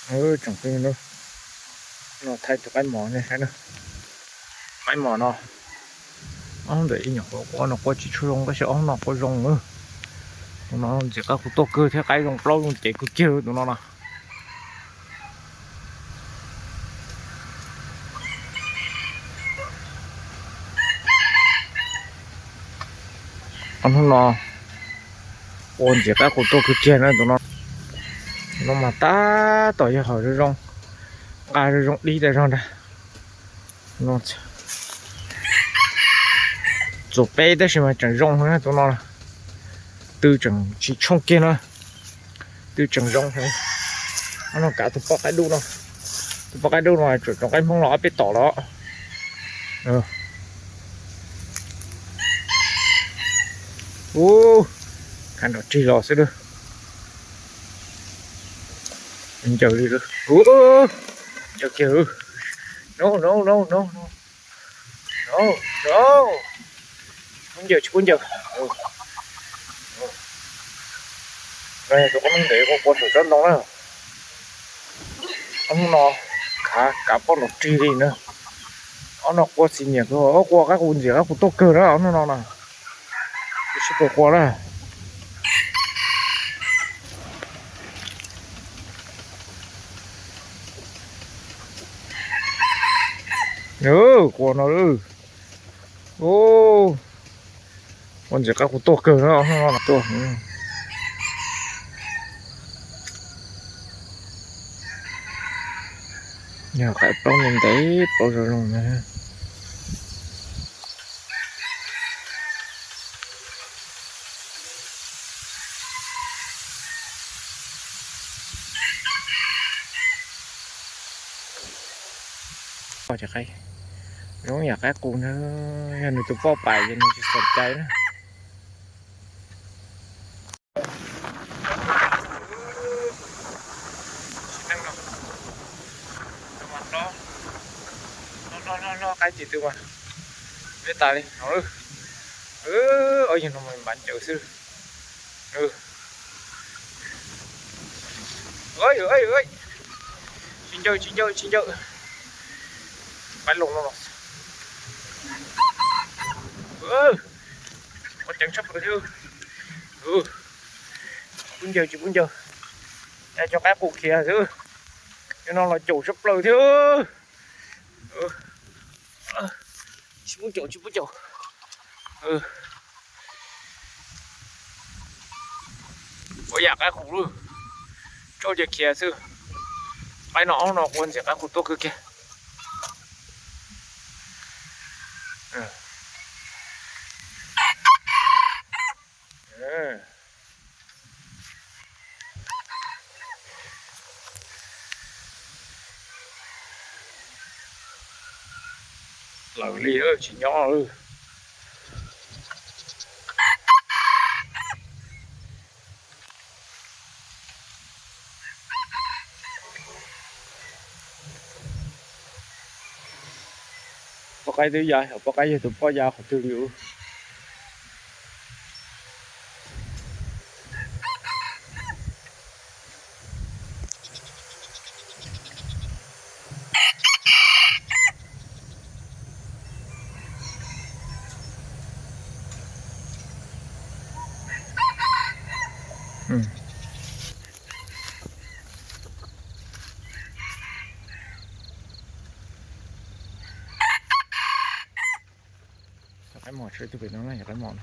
Tsoom phooj ywg, no thaij tus qaib mos nej saib na. Qaib mos no, ob ntawm ib nyuam qhuav qua no qua tsis tshua zoo tab sis ob no qua zoo lawm. Tus no ntxim qab qus tuaj kawg thiab qaib zoo plaub zoo cev kawg kiag tus no no. Ob hnub no qua ntxim qab qus tuaj kawg kiag na tus no. No mas tab tom yog hom zoo zoo, nqa zoo zoo dib tas zog ntag. Txuas peb tab sis mas tseem zoo heev tus no, tw tseem tsis tshooj kiag na, tw tseem zoo heev. Ob no kav tus poj qaib dub no, tus poj qaib dub no tseem tsoom qaib hmoob los ob peb tom los. Ub, kav nram rig los xwb lawm. Ncaws li, ncaws kiag. No no no no no. Pub ncaws tsis pub ncaws. No yog tus qaib hmoob ntev qua qua saum tsob ntoo na. Ob hnub no khav kav poj nram rig li na. Ob no qua txi nyiam kawg, qua qab qus ntxim qab qus tuaj kawg na ob hnub no na. Sib pab qua na. Qua no, qua ntxim qab qus tuaj kawg na, tuaj. Yog qaib plaub ntev plaub zoo zoo na. Cov qaib zoo yam qaib qus na, yog nws tus poj pais ces nws tsis txhaum cai na. Qaib tim twg mas peb tas li no. Yog no mas npav ncaws xwb. Tsis ncaws tsis ncaws tsis ncaws. Qaib loo no los. Ua ceev tshaj plaws thiab. Pub ncaws tsis pub ncaws. Cov qaib qus khiav xwb. Cov no los caum tshaj plaws thiab. Tsis pub caum tsis pub caum. Ua yam qaib qus lawm, tsauj ces khiav xwb. Qaib no ob no qua ntxim qaib qus tuaj kawg kiag. Lawm li tsis nyob. Poj qaib twb ya, poj qaib yog tus poj ya qhov twg li. Cov qaib mos tshwm tus pem no na, cov qaib mos no.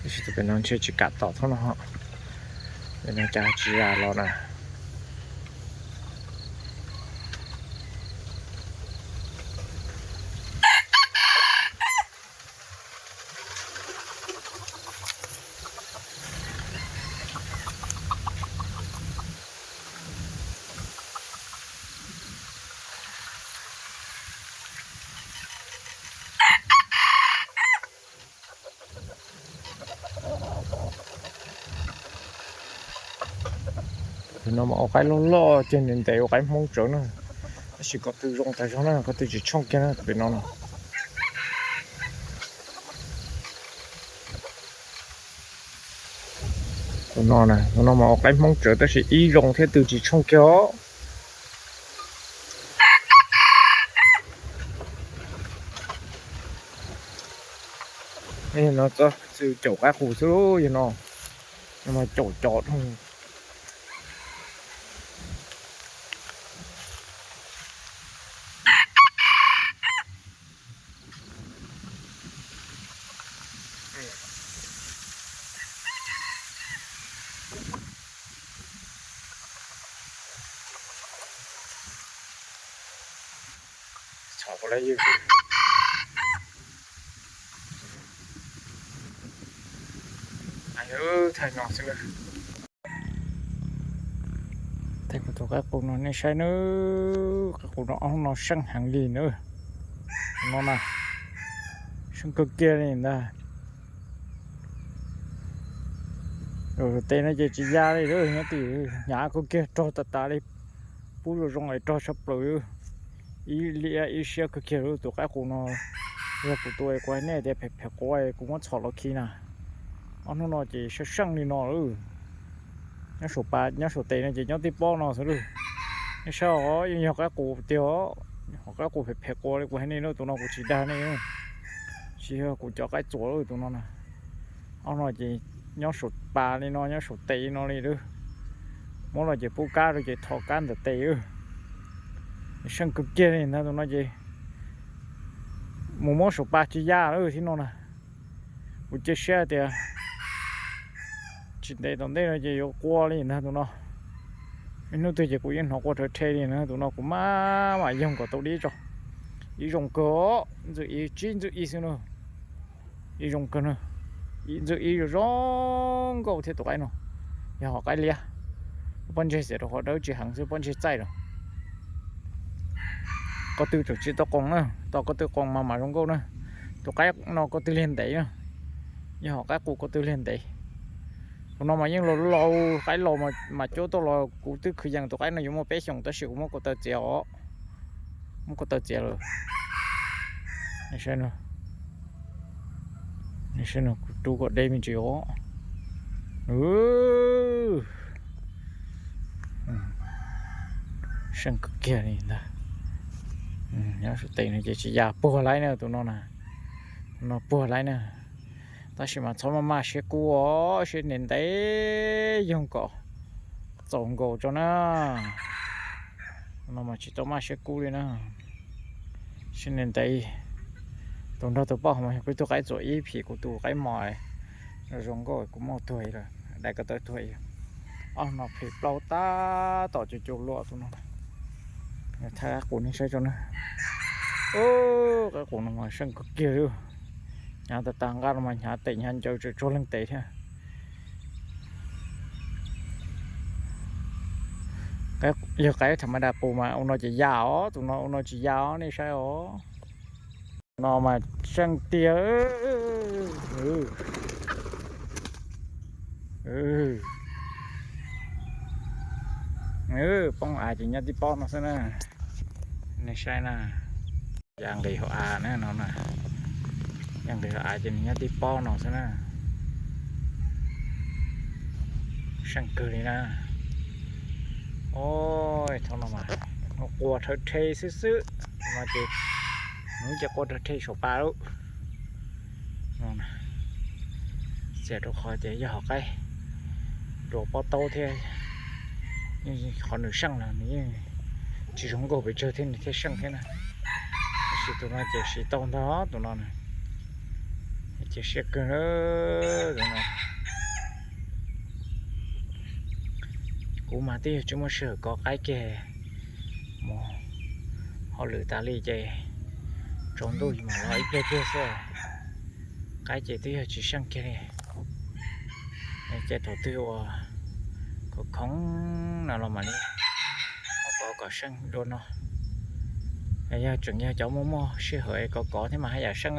Tab sis tus pem no ntshe tsis kam tom thooj no ho. Pem no cas tsis zam los na. Tus no mas ua qaib loj loj ces ntev ntev ua qaib Hmoob tsawv na. Tab sis ko tw zoo tas zog na, ko tw tsis tshooj kiag na pem no no. No, no mas ua qaib Hmoob tsawv tab sis ib zoo thiab twb tsis tshooj kiag os. No txhob txwm caum qaib qus xwb, yog no, no mas caum cov dhau. Thaij kuv tus qaib qus no nej saib nawb. Qaib qus no ob hnub no seej heev li nawb. No na, seej kawg kiag li ntag. Tes no ces tsis ya li, nyob tim hnyav kawg kiag, rog tas tas li. Pub zoo zoo es rog tshaj plaws. Ib liab ib siab kawg kiag li tus qaib qus no. Yog kuv tua kuv hais nej tias phem phem quav kuv muab txhom los khi na. Ob hnub no ces seej seej li no lawm. Nyob saum pas nyob saum tes no ces nyob tib pob no xwb lawm. Nej saib os, yeej yog qaib qus tiag os. Qaib qus phem phem quav li kuv hais nej na, tus no kuv tsis dag nej. Tsis yog kuv cov qaib txuas lawm tus no na. Ob no ces nyob saum pas li no, nyob saum tes li no li lawm. Muab los ces pub kab rau ces tho kab ntawm tes lawm. Seej kawg kiag li ntag tus no ces mus muab saum pas tsis ya lawm thiab no na. Kuv cia siab tias tsis ntev tom ntej no ces yuav qua li ntag tus no. Ib hnub twg ces kuv yeej hnov qua rhawv rhe li na, tus no kuv mam mam yoog kom tau dib tso. Ib zoo kawg, ntxwj ib tsib ntxwj ib xwb na. Ib zoo kawg na, ib ntxwj ib zoo zoo nkauj thiab tus qaib no. Yog hom qaib liab, pob ntseg xiam rau qhov dawb tsis heev xwb, pob ntseg txaij lawm. Ko tw tseem tsis tau qoos na, tos ko tw qoos mas mam zoo nkauj na. Tus qaib no ko tw liag ntev na, yog hom qaib qus ko tw liag ntev. Tus no mas yeej laus laus, qaib laus mas cuab tuaj los kuv twb khwv yees tus qaib no yuav muaj peb xyoos tab sis kuv muab ko taw txiav os. Muab ko taw txiav lawm. Saib no, kuv rub kom deb me ntsis os. Seej kawg kiag li ntag. Nyob saum tes no ces tsis ya, puag laib na tus no na. Tus no puag laib na. Tab sis mas txhob maj maj siab kub os, siab ntev ntev yoog kom txaus nkaus tso na. No mas tsis tau maj siab kub li na. Siab ntev ntev. Tus nrog tus poj mas yog kuv tus qaib txuas ib phim kuv tus qaib mos zoo nkauj kuv muab tuag lawm, dai ko taw tuag. Ob no phim plaub tab tom cuag cuag luam tus no. Thaij qaib qus nej saib tso na. Qaib qus no mas seej kawg kiag li. Hnyav tas tas, nqaj no mas hnyav tes hnyav ncaws tseem tsuag leej tes thiab. Yog qaib tham ma das qus mas ua no ces ya os, tus no ua no tsis ya os, nej saib os. No mas seej tiag. Poob av ces nyob tib pob no xwb na. Nej saib na. Ya nqis hauv av na no na. Ya nqis hauv av ces nws nyob tib pob no xwb na. Seej kawg li na. Oj, thaum no mas qua rhawv rhe xwb xwb no ces, nws ces qua rhawv rhe saum pas lawm. Txiav rau qhov tias yog hom qaib dua pob taub thiab, qhov nws seej los nws yeej tsis zoo nkauj pes tsawg thiab nws thiaj seej thiab na. Tab sis tus no ces siv tau ntag tus no na. Cia siab kawg tus no. Kuv mas twb yog tsis muaj sij hawm kov qaib kiag, mus hauj lwm tas li ces tsaus ntuj mam los ib pliag pliag xwb. Qaib ces twb yog tsis seej kiag li. Ces thaum twg uas khoom khoom no los mam li kov kom seej dua no. Yog tseem yog cov muaj muaj sij hawm kov kov thiab mas haj yam seej.